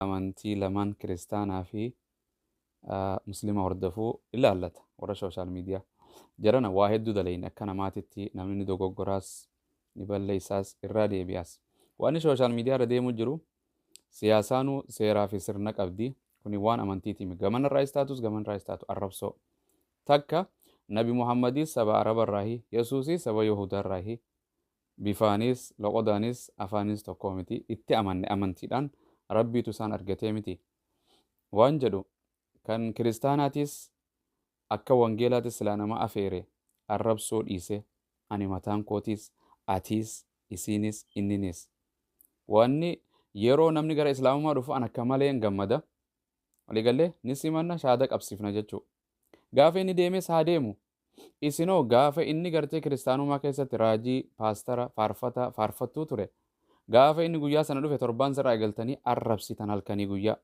Amantii lamaan kiristaanaa fi muslima hordofuu ilaallata warra social media. Jarana waa hedduu dalayne akka namaatitti namni ni dogoggoraas, ni balleessaas, irraa deebi'aas. Waan social media irra deemu jiru siyaasaanuu seeraa fi sirna qabdi. Kuni waan amantiiti. Gamanarraa taatus gamanarraa taatu arrabsoo. Takka Nabi Muhammadis saba Arabarraahi, Yesuusis saba Yahudaarraahi, bifaanis, loqodaanis, afaanis tokko miti. Itti amanne amantiidhaan Rabbiitu isaan argatee miti. Waan jedhu kan kiristaanaatis akka wangeelaatis silaa nama afeere arrabsoo dhiise, ani mataan kootis, atiis, isiinis, inninis. Wanni yeroo namni gara islaamummaa dhufu an akka malee hin gammada. Waliigallee ni simanna, shaada qabsiifna jechuudha. Gaafa inni deemes haa deemu. Isinoo gaafa inni gartee kiristaanummaa keessatti raajii, paastara, faarfata, faarfattuu ture. Gaafa inni guyyaa sana dhufe torbaan sirraa eegaltanii arrabsitan halkanii guyyaa.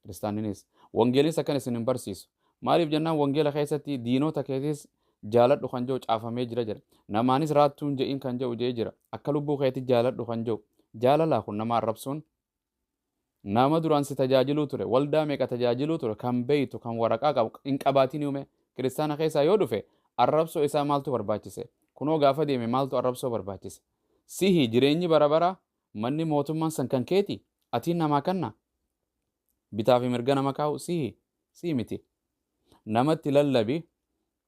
Kiristaaninis. Wangeelis akkan isin hin barsiisu. Maaliif jennaan wangeela keessatti diinota keetis jaaladhu kan jedhu caafamee jira jedha. Namaanis raattuun je'in kan jedhu jedhee jira. Akka lubbuu keetti jaaladhu kan jedhu. Jaalalaa kun nama arrabsuun nama duraan si tajaajiluu ture, waldaa meeqa tajaajiluu ture, kan beeytu, kan waraqaa qabu hin qabaatin uume kiristaana keessaa yoo dhufe arrabsoo isaa maaltu barbaachise? Kunoo gaafa deeme maaltu arrabsoo barbaachise? Sihi jireenyi bara bara manni mootummaan san kan keeti, atiin namaa kanna. Bitaa fi mirga nama kaa'u sihi, sihi miti. Namatti lallabi.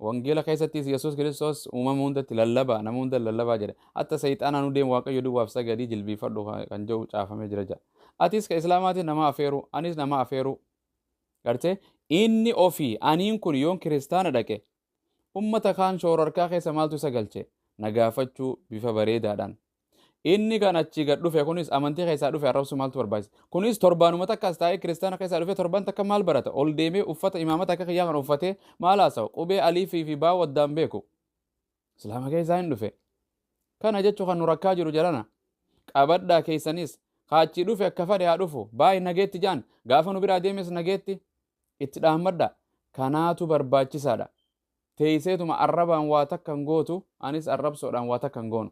Wangeela keessattis Yesuus Kiristoos uumama hundatti lallabaa, nama hunda lallabaa jedhe. Hatta seexaanaan nu deemu Waaqayyo duwwaaf sagadii jilbiifadhu kan jedhu caafamee jira jedha. Atis ka Islaamaatiin nama afeeru, anis nama afeeru. Gartee inni ofii aniin kun yoon kiristaana dhaqe ummata kaan shoorarkaa keessa maaltu isa galche? Na gaafachuu bifa bareedaadhaan. Inni kan achii gad dhufe kunis amantii keessaa dhufe arrabsuu maaltu barbaachisa? Kunis torbaanuma takkas taa'ee kiristaana keessaa dhufe torban takka maal barata? Ol deemee uffata imaamata akka kiyyaa kan uffatee maal haasawu? Qubee aliifii fi baa waddaan beeku. Islaama keessaa hin dhufe. Kana jechuun kan nu rakkaa jiru jalana. Qabadhaa keessanis kaachii dhufe akka fadhe haa dhufu. Baay'ee nageetti jaan gaafa nu biraa deemes nageetti itti dhaammadha. Kanaatu barbaachisaadha. Teesseetuma arrabaan waa takka hin gootu, anis arrabsoodhaan waa takka hin goonu.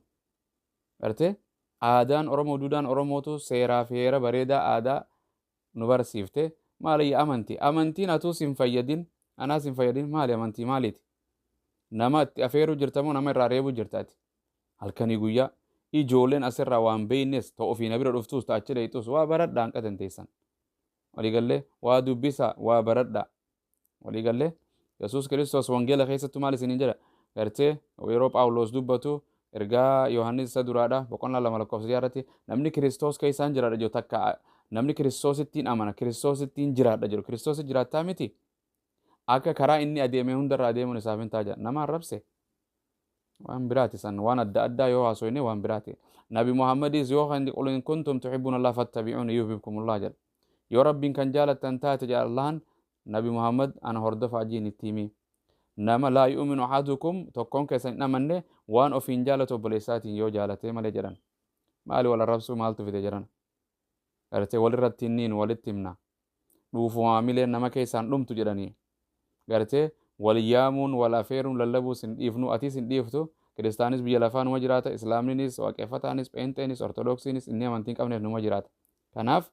Gartee aadaan Oromoo, duudhaan Oromootu seeraa fi heera bareedaa aadaa nu barsiifte. Maali amantii? Amantiin atuu sin fayyadin, anaas hin fayyadin, maali amantii maaliiti? Nama itti afeeruu jirta moo nama irraa reebuu jirta ati? Halkanii guyyaa ijoolleen asirraa waan beeynes ta'u ofii na bira dhuftuus ta'achi dheeyxuus waa baradhaa hanqatan teessan. Waliigallee waa dubbisaa, waa baradhaa. Waliigallee Yesuus Kiristoos wangeela keessattuu maal isiniin jedha? Gartee yeroo Phaawulos dubbatu ergaa Yohaannis isa duraadha boqonnaa 2 lakkoofsa 6 irratti namni Kiristoos keessaan jiraadha jedhu takka namni Kiristoosittiin amana, Kiristoosittiin jiraadha jedhu, Kiristoos jiraattaa miti. Akka karaa inni adeeme hundarra adeemuun isaaf hin ta'a jedha. Nama arrabse waan biraati san, waan adda addaa yoo haasoyne waan biraati. Nabi Muhammadis yoo kan qul in kuntum tuhibbuna Allah fattabi'uuni yuhibbukumullah jedha. Yoo Rabbiin kan jaalattan taate jedha Allahan, Nabi Muhammad ana hordofaa jiin itti himi. Nama laa yu'minu ahadukum tokkoon keessan hin amanne waan ofiin jaalatu obboleessaatiin yoo jaalatee malee jedhan. Maali wal arrabsuu maaltu fide jedhan? Gartee walirratti hinniin walitti himna. Dhuufu maamileen nama keessaan dhumtu jedhanii. Gartee wal yaamuun, wal afeeruun, lallabuus hin dhiifnu, atis hin dhiiftu. Kiristaanis biyya lafaa numa jiraata, Islaamninis, waaqeffataanis, pheenxeenis, ortodoksiinis, inni amantii hin qabneef numa jiraata. Kanaaf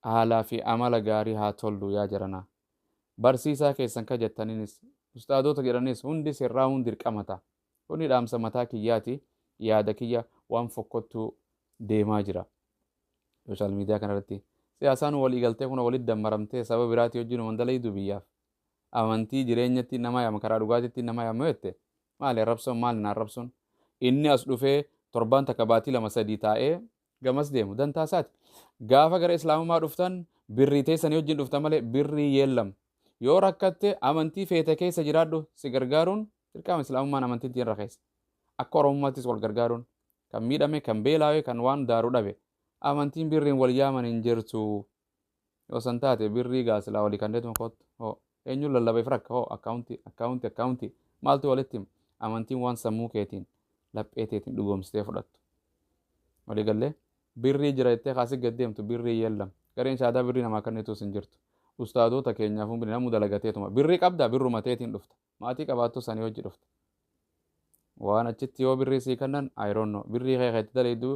haalaa fi amala gaarii haa tollu yaa jaranaa. Barsiisaa keessan ka jettaninis, ustaadota jedhanis hundi sirraa'uun dirqama ta'a. Kuni dhaamsa mataa kiyyaati, yaada kiyya, waan fokkottuu deemaa jira. Social media kanarratti siyaasaan walii galtee kun walitti dammaramtee saba biraatii wajjin waan dalaydu biyyaaf. Amantii jireenyatti nama yaama, karaa dhugaatiitti nama yaama jette maali arrabsoon, maali na arrabsoon? Inni as dhufee torbaan takka baatii 2 3 taa'ee gamas deemu dantaa isaati. Gaafa gara islaamummaa dhuftan birrii teessanii wajjin dhuftan malee birrii yeellam. Yoo rakkatte amantii feete keessa jiraadhu, si gargaaruun dirqama, islaamummaan amantiin ittiin rakeessa. Akka Oromummaattis wal gargaaruun kan miidhame, kan beelaawe, kan waan daaru dhabe, amantiin birriin wal yaaman hin jirtu. Yoo san taate birrii gaasilaa walii kan deetuma kootu hoo eenyuun lallaba if rakka hoo akkaawuntii akkaawuntii akkaawuntii maaltu walitti hima? Amantiin waan sammuu keetiin laphee teetiin dhugoomsitee fudhattu. Walii gallee birrii jira jettee kaasii gad deemtu birrii yeellam. Gareen shaadaa birrii namaa kennitus hin jirtu. Ustaadoota keenyaaf hundi namuu dalagateetuma. Birrii qabdaa birruma teetiin dhufta. Maatii qabaattu sanii hojii dhufta. Waan achitti yoo birrii sii kennan, I don't know. Birrii kee keetti daleedu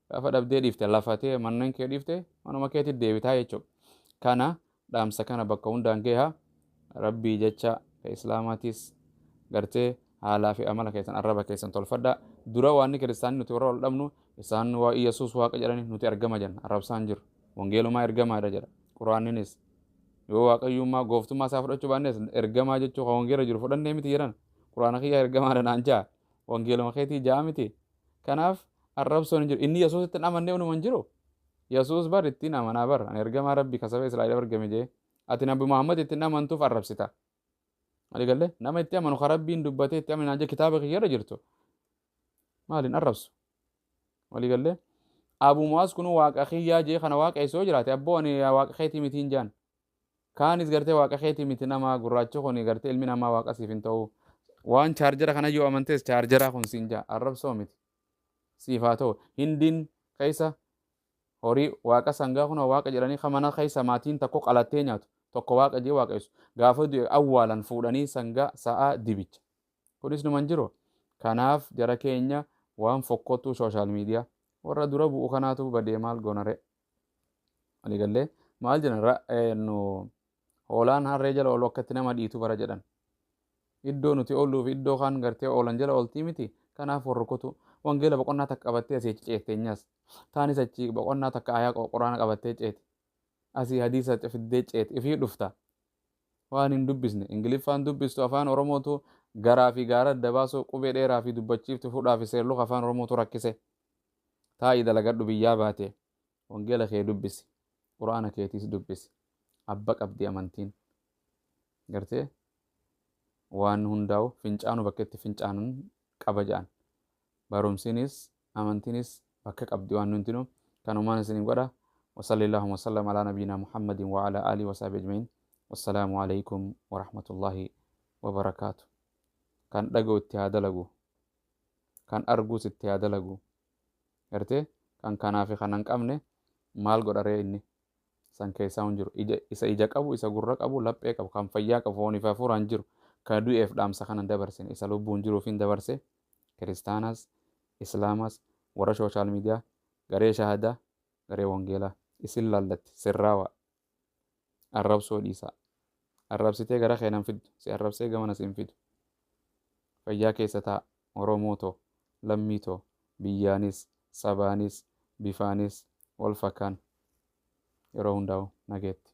Gaafa dhabdee dhiifte lafatee manneen kee dhiifte manuma keetti deebitaa jechuudha. Kana dhaamsa kana bakka hundaan gaha. Rabbii jecha ka Islaamaatis gartee haalaa fi amala keessan, arraba keessan tolfadhaa. Dura waan kiristaanni nuti warra ol dhabnu, isaan waa Iyyasuus Waaqa jedhani, nuti ergama jenna. Arrabsaan jiru. Wangeelumaa ergamaadha jedha. Quraanninis yoo Waaqayyummaa gooftummaa isaa fudhachuu baannes, ergamaa jechuu kan wangeela jiru fudhannee miti jedhan. Quraana kiyyaa ergamaadha naan jaa. Wangeeluma keetii jaa miti. Kanaaf arrabsoon hin jiru. Inni Yesuusitti hin amannee unuma hin jiru. Yesuus bar ittiin amanaa bar. Ani ergamaa Rabbi ka saba Israa'el ergame jee. Ati Nabi Muhammad ittiin amantuuf arrabsita. Maali galee nama itti amanu ka Rabbiin dubbatee itti amanaa jee kitaaba kiyyarra jirtu. Maaliin arrabsu? Walii galee Abu Mu'aaz kun Waaqa kiyyaa jee kana Waaqa yoo jiraate, abboo ani Waaqa keetii mitiin jaan. Kaanis gartee Waaqa keetii miti, nama gurraachi kun gartee ilmi namaa Waaqa siif hin ta'u. Waan chaarjara kana yoo amantees chaarjaraa kun siin jaa, arrabsoo miti. Siif haa ta'u. Hindiin keessa horii Waaqa sangaa kun Waaqa jedhanii kan mana keessa maatiin tokko qalattee nyaatu, tokko Waaqa jee waaqessu. Gaafa du'e awwaalan fuudhanii sangaa, sa'aa, dibicha. Kunis numan jiru. Kanaaf jara keenya, waan fokkottuu social media warra dura bu'u kanaatu badee, maal goonare? Waliigallee maal jedhan, nu hoolaan harree jala oolu akkatti nama dhiitu bara jedhan. Iddoo nuti ooluu fi iddoo kaan gartee oolan jala ooltii miti. Kanaaf warra kutu wangeela boqonnaa takka qabattee asii achi ceetteenyas. Taanis achi boqonnaa takka ayaa Quraana qabattee ceeti. Asii hadiisa fiddee ceeti. Ifii dhufta. Waan hin dubbisne Ingiliffaan dubbistu, Afaan Oromootu garaa fi gaara adda baasuu, qubee dheeraa fi dubbachiiftu, fudhaa fi seerluka Afaan Oromootu rakkise. Taa'ii dalagadhu, biyyaa baate. Wangeela kee dubbisi. Quraana keetiis dubbisi. Abba qabdi amantiin. Gartee waan hundaa'u fincaanu bakka itti fincaanan qaba jedhan. Barumsinis amantiinis bakka qabdi waan hundinuu. Kanumaan isiniin godha. وصلى اللهم وسلم على نبينا محمد وعلى آله وصحبه أجمعين، والسلام عليكم ورحمة الله وبركاته. Kan dhaga'u itti haa dalagu, kan arguus itti haa dalagu. Gartee kan kanaa fi kan hin qabne maal godharee? Inni san keessaa hin jiru. Ija isa ija qabu, isa gurra qabu, laphee qabu, kan fayyaa qabu, foonii fi hafuuraan jiru, kan du'eef dhaamsa kana dabarsine, isa lubbuun jiruuf hin dabarse. Kiristaanas, Islaamas, warra social media, garee shahadaa, garee wangeelaa, isin laallatti sirraawa. Arrabsoo dhiisaa. Arrabsitee gara keenan fiddu, si arrabsee gamana si hin fidu. Fayyaa keessa ta'a. Oromoo too, lammii too, biyyaanis, sabaanis, bifaanis wal fakkaan, yeroo hundaa'u nageetti.